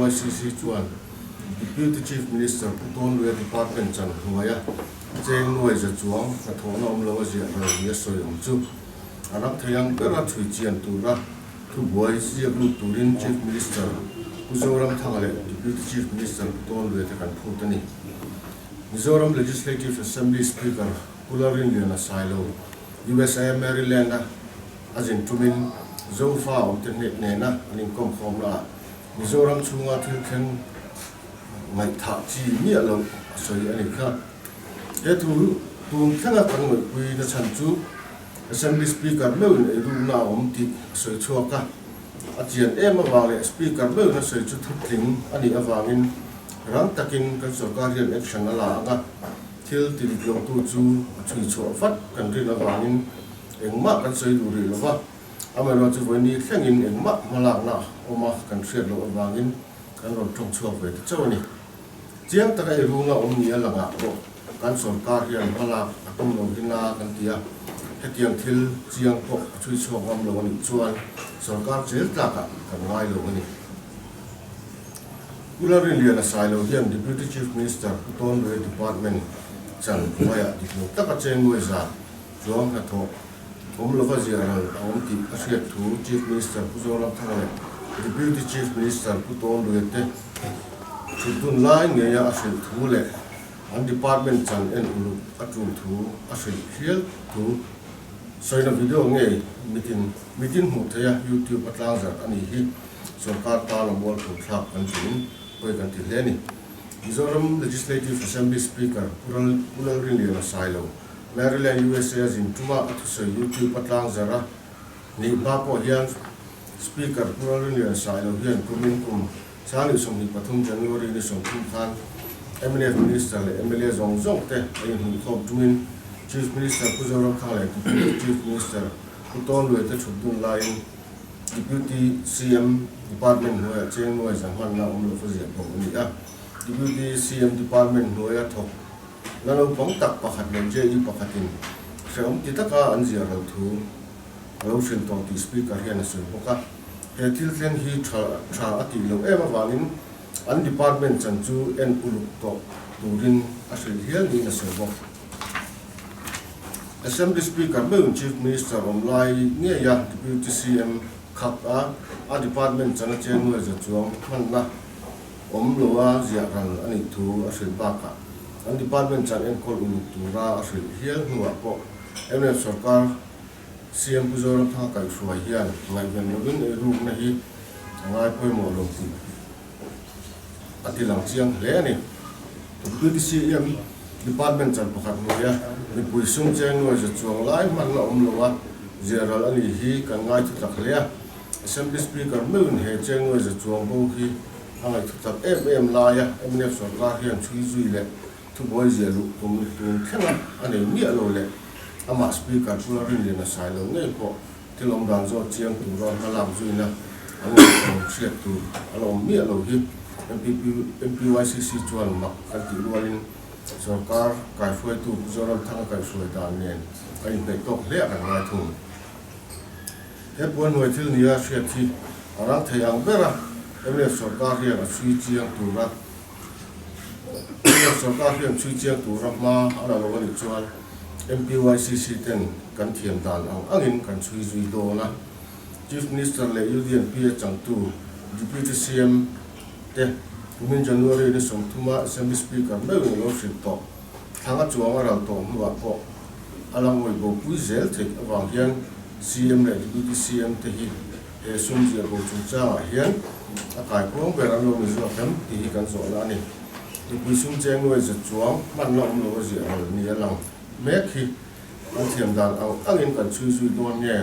MPYCC chuan Deputy Chief Minister Pu Tawnluia Department chan hnuaia cheng nuai za chuang hnathawhna awm lo a ziah ral nia sawi awm chu a ram thei ang bera chhui chian tura thubuai ziak lut turin Chief Minister Pu Zoramthanga leh Deputy Chief Minister Pu Tawnluia te kan phut a ni. Mizoram Legislative Assembly Speaker Pu Lalrinliana Sailo, USA Maryland-a a zin tumin Zofa awmte hnek nena an inkawmkhawmna ah Mizoram chhunga thil thleng ngaihthah chi miah loh a sawi a ni kha. He thu tun thlenga kan ngawihpui na chhan chu Assembly Speaker meuhin eirukna a awm tih a sawi chhuak a, a chian em avang leh Speaker meuhin a sawi chu thutling a nih avangin rang takin kan sorkar hian action a la ang a, thil ti dik lotu chu a chhui chhuah vat kan rin avangin Engmah kan sawi duh rih lova, amaherawhchu vawiini thlengin engmah hmalakna awma kan hriat loh avangin kan rawn tawng chhuak ve ta chauh a ni. Chiang taka eirunga awm ni a langah pawh kan sorkar hian hmalak a tum lo hi na kan ti a, hetiang thil chiang pawh a chhui chhuak ngam lo a nih chuan sorkar zel tlakah kan ngai lo a ni. Pu Lalrinliana Sailo hian Deputy Chief Minister Pu Tawnluia Department chan hnuaiah dik lo taka cheng nuaizat Chuang hnathawh awm lova ziah ral a awm tih a hriat thu Chief Minister Pu Zoramthanga leh Deputy Chief Minister Pu Tawnluia te thut dun lai ngeia a hrilh thu leh an department chan en uluk a tul thu a hrilh hial thu sawina video ngei mitin mitin hmuh theia YouTube a tlangzarh a nih hi sorkar tana mualpho thlak kan tiin pawi kan ti hle a ni. Mizoram Legislative Assembly Speaker Pu Lalrinliana Sailo Maryland, USA a zin tuma a thusawi YouTube a tlang zarh a nih hma pawh hian Speaker Pu Lalrinlian Sailo hian kumin kum 2023 January ni 30 khan mnf Minister leh mla zawng zawng te a inhmuhkhawm tumin Chief Minister Pu Zoramthanga leh Deputy Chief Minister Pu Tawnluai te thut dun laiin Deputy CM Department hnuaiah cheng nuai za hmanna awm lo fa ziah bawk a ni a. Deputy CM Department hnuaia thawk La naupang tak pakhat leh JE pakhatin hrehawm ti taka an ziah loh thu a lo hrilh tawh tih Speaker hian a sawi bawk a. He thil thleng hi tha tha a tih loh em avangin an department chan chu en uluk tawh turin a hrilh hial niin a sawi bawk. Assembly Speaker meuhin Chief Minister awm lai ngeia Deputy CM khak a, a department chan a cheng nuai za chuang hmanna awm loa ziah ral a nih thu a hrilh bakah an department chan enkawl uluk tura a hrilh hial hnuah pawh mnf sorkar CM Pu Zoramthanga kaihhruai hian ngaihven lovin eirukna hi a ngai pawimawh lo tih a ti lang chiang hle a ni. Deputy CM department chan pakhat hnuaia mipui sum cheng nuai za chuang lai hmanna awm loa ziah ral a nih hi kan ngai thutak hle a. Assembly Speaker meuhin he cheng nuai za chuang bo hi a ngaihtu tak em em laia mnf sorkar hian chhui zui leh thubuai zia luh tum tun thlenga a nei miah lo leh amah Speaker Pu Lalrinliana Sailo ngei pawh thil awm dan zawt chiang tura hma lak zuina an ngaihtuah hriat tur a la awm miah lo hi MPYCC chuan mak kan tih rualin sorkar kaihruaitu Pu Zoramthanga kaihhruai dan nen a inhnaih tawk hle a kan ngai thung. He puanhnuai thil nia hriat hi a rang thei ang ber a, mnf sorkar hian a chhui chiang tura mnf sorkar hian chhui chiang tura hma a la lo a nih chuan MPYCC ten kan thiam dan ang angin kan chhui zui dawn a. Chief Minister leh UDNP a changtu Deputy CM te kumin January ni 30 a Assembly Speaker meuhin a lo hrilh tawh thlang a chuang a ral tawh hnuah pawh a la ngawih bopui zel theih avang hian CM leh Deputy CM te hi he sum ziah bo chungchangah hian a kaikuang ber an lo ni zawk em tih hi kan zawhna a ni. Mipui sum cheng nuai zet chuang hmanna awm lo a ziah ral ni a lang mek hi kan thiam dan ang angin kan chhui zui dawn nge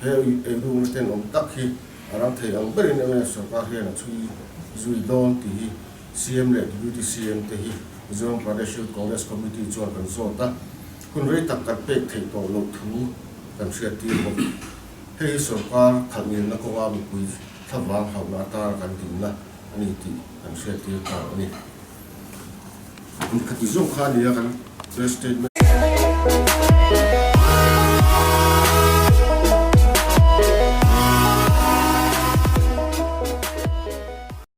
he eirukna tenawm tak hi a ram thei ang berin mnf sorkar hian a chhui zui dawn tih hi CM leh Deputy CM te hi Mizoram Pradesh Youth Congress Committee chuan kan zawt a, hun rei tak kan pek theih tawh loh thu kan hriattir bawk. Hei hi sorkar khalhnilna kawnga mipui thlavang hauhna atana kan dinna a ni tih kan hriattir ta a ni. Khati zawng kha a nia kan press statement.